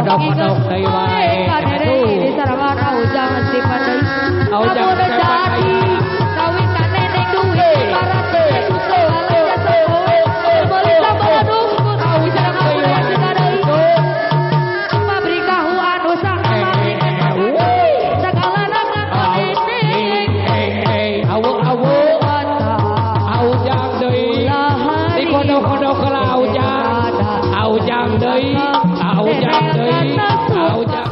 Dikodok-kodok deui wae. Disarangan aujang Stepan deui. Aujang Stepan jadi kawin ka neneng duit 500.000 balanja sapoe. Meuli sambal dungkul Aujang deui wae. Pabrik tahu anu saha pabrik sagalana ka neneng. Awu-awu aujang deui. Dikodok-kodok heula aujang. Aujang deui. Aujang deui. Aujang.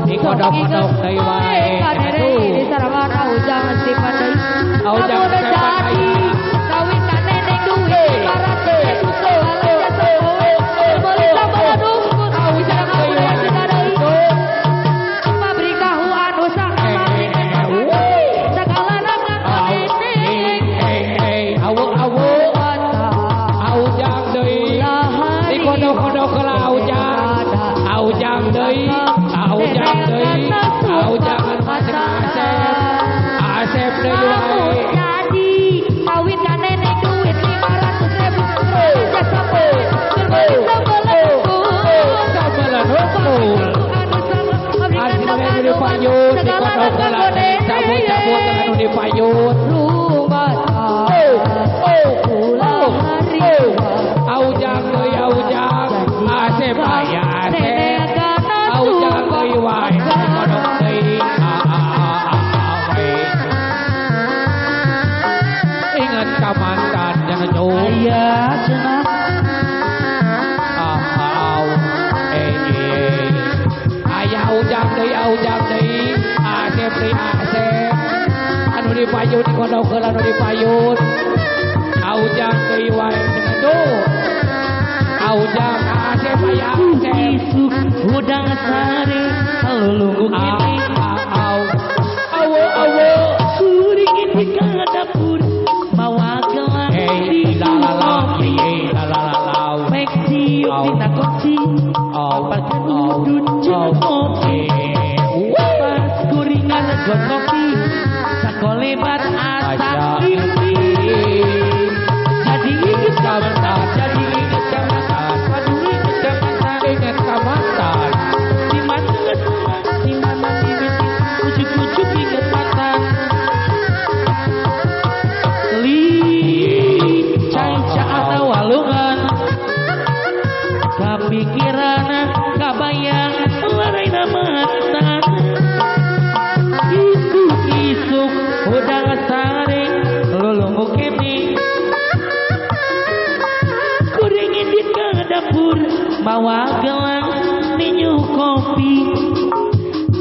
Dikodok-kodok deui wae. Disarangan aujang Stepan deui. Aujang Stepan jadi kawin ka neneng duit 500.000 balanja sapoe. Meuli sambal dungkul Aujang deui wae. Pabrik tahu anu saha pabrik sagalana ka neneng. Awu-awu aujang deui. Dikodok-kodok heula aujang. Aujang deui. Aujang deui. Aujang Asep. Asep deui wae. Jadi kawin ka neneng duit 500.000 balanja sapoe. Meuli sambal dungkul. Sambal dungkul. Anu Anu dipayun dikodok heula. Cabut-cabut anu dipayun. Aujang deui aujang. Asep aya Asep. Aujang deui wae dikodok deui. Ingat ka mantan jangan jauh. Aya cenah. Aya aujang deui Asep deui Asep. Anu dipayun dikodok heula anu dipayun. Aujang deui wae cenah jauh. Aujang Asep aya Asep. Isuk udang sare lulunggu kene. Awo awo kuring di ka dapur mawa gelang hey la la la ye la la la la pek ciuk dina koci paparkeun udut jeung kopi pas kuringan got kopi sakolebat asa mimpi jadi inget ka mantan jadi inget ka mantan waduh inget ka mantan inget ka mantan di mana geus di mana mimiti ujuk-ujuk inget mantan li cai caana walungan kapikiran kabayang laraina mantan isuk-isuk udang sare lulunggu kene kuring indit ka dapur mawa gelang ninyu kopi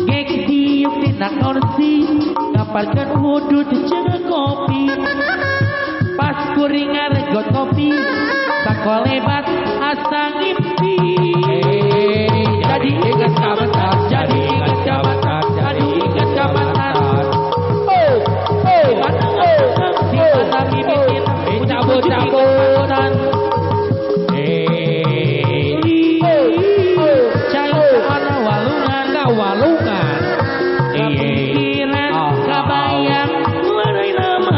gek diuk dina kursi ngaparkeun udut jeung kopi pas kuring ngaregot kopi sakolebat asa ngimpi jadi ingat ka mantan jadi ingat ka mantan jadi ingat ka mantan oh oh di mana mimitin cabut-cabutan cai ana walungan walungan kapikiran kabayang laraina.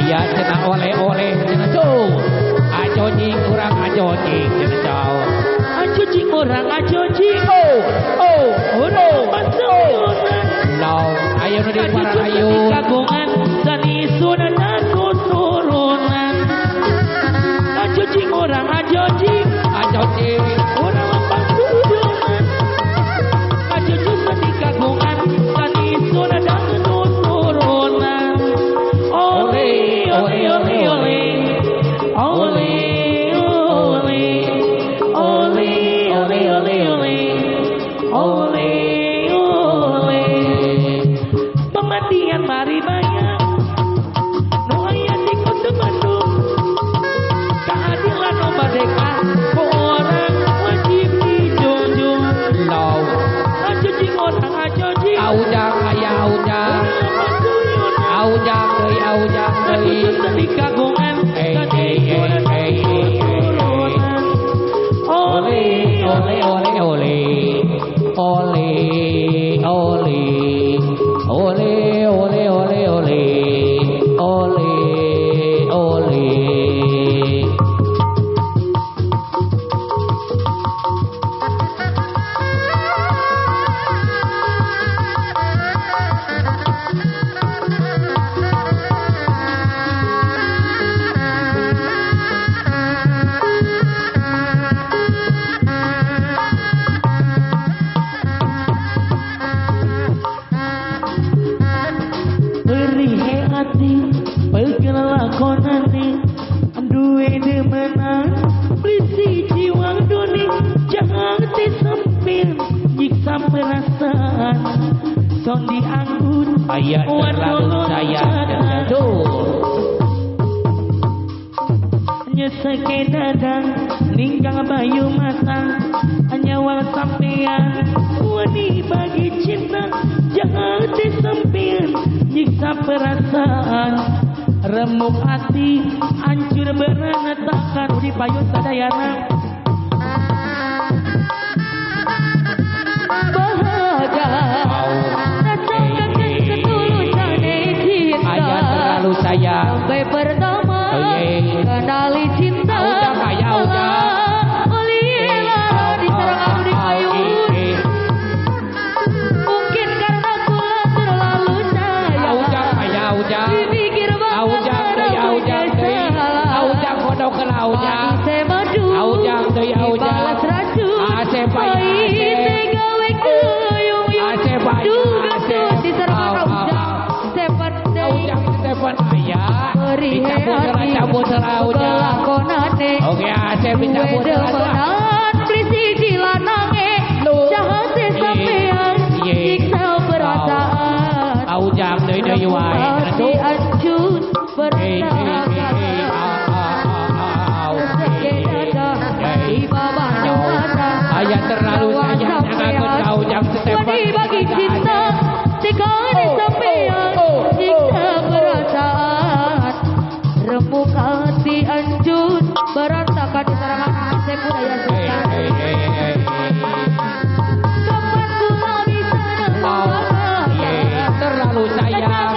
Aya cenah oleh-oleh cenah tuh. Acocing urang acocing cenah jauh. Acocing urang acocing. Oh oh oh pasunan. Long ayo nu di parayun. Kagungan sani sunan turunan. Acocing urang acocing. Acocing urang pasunan. Acucu seni kagungan sani sunan turunan. Ole ole ole ole. Ole ole ole ole ole ole ole ole. Pemandian Maribaya nu aya di Kota Bandung. Keadilan nu merdeka ku orang wajib dijunjung. Low acocing orang acocing. Aujang aya aujang. Aujang deui aujang deui. Acucu seni kagungan sani sunan turunan. Ole ole ole ole ole ole ole ole ole ole ole ole. Lakonane duwe demenan beli jiwa doni jangan sempit nyiksa perasaan son diangkut aya terlalu sayang tuh nyeseke dadang ninggang bayu mata nyawa sampean wani bagi cinta jangan sempit nyiksa perasaan remuk hati hancur berantakan di payun sadayana bahagia rasakan ketulusan cinta aya terlalu sayang sampai pertama kenali cinta mungkin karena kula terlalu sayang. Aujang deui aujang. Asep aya asep. Asep aya asep. Aujang Stefan aya. Dicabut heula cabut heula aujang. Oke asep dicabut heula. Aujang deui deui wae. Ayah terlalu sayang aku kau jam Stefan bagi cinta sekali sampean siksa perasaan remuk hati anjur berantakan di serangan Asep budaya Sunda. Kapan kula bisa terlalu sayang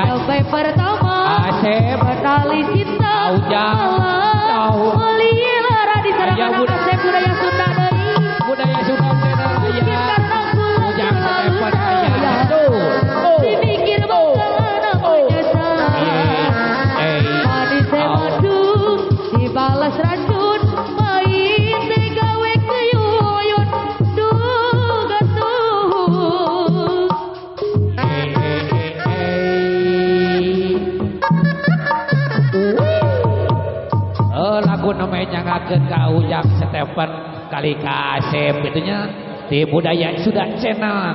sampai pertama Asep bertali cinta Asep budaya Sunda deui budaya Sunda deui aya ujang Stefan aya dipikir bakal menyesal manis madu dibalas racun pahit gawe keyuyun duga tuh. Lagu namanya nyangakeun ka Ujang Stefan kali ka Asep gitunya di budaya sudah channel.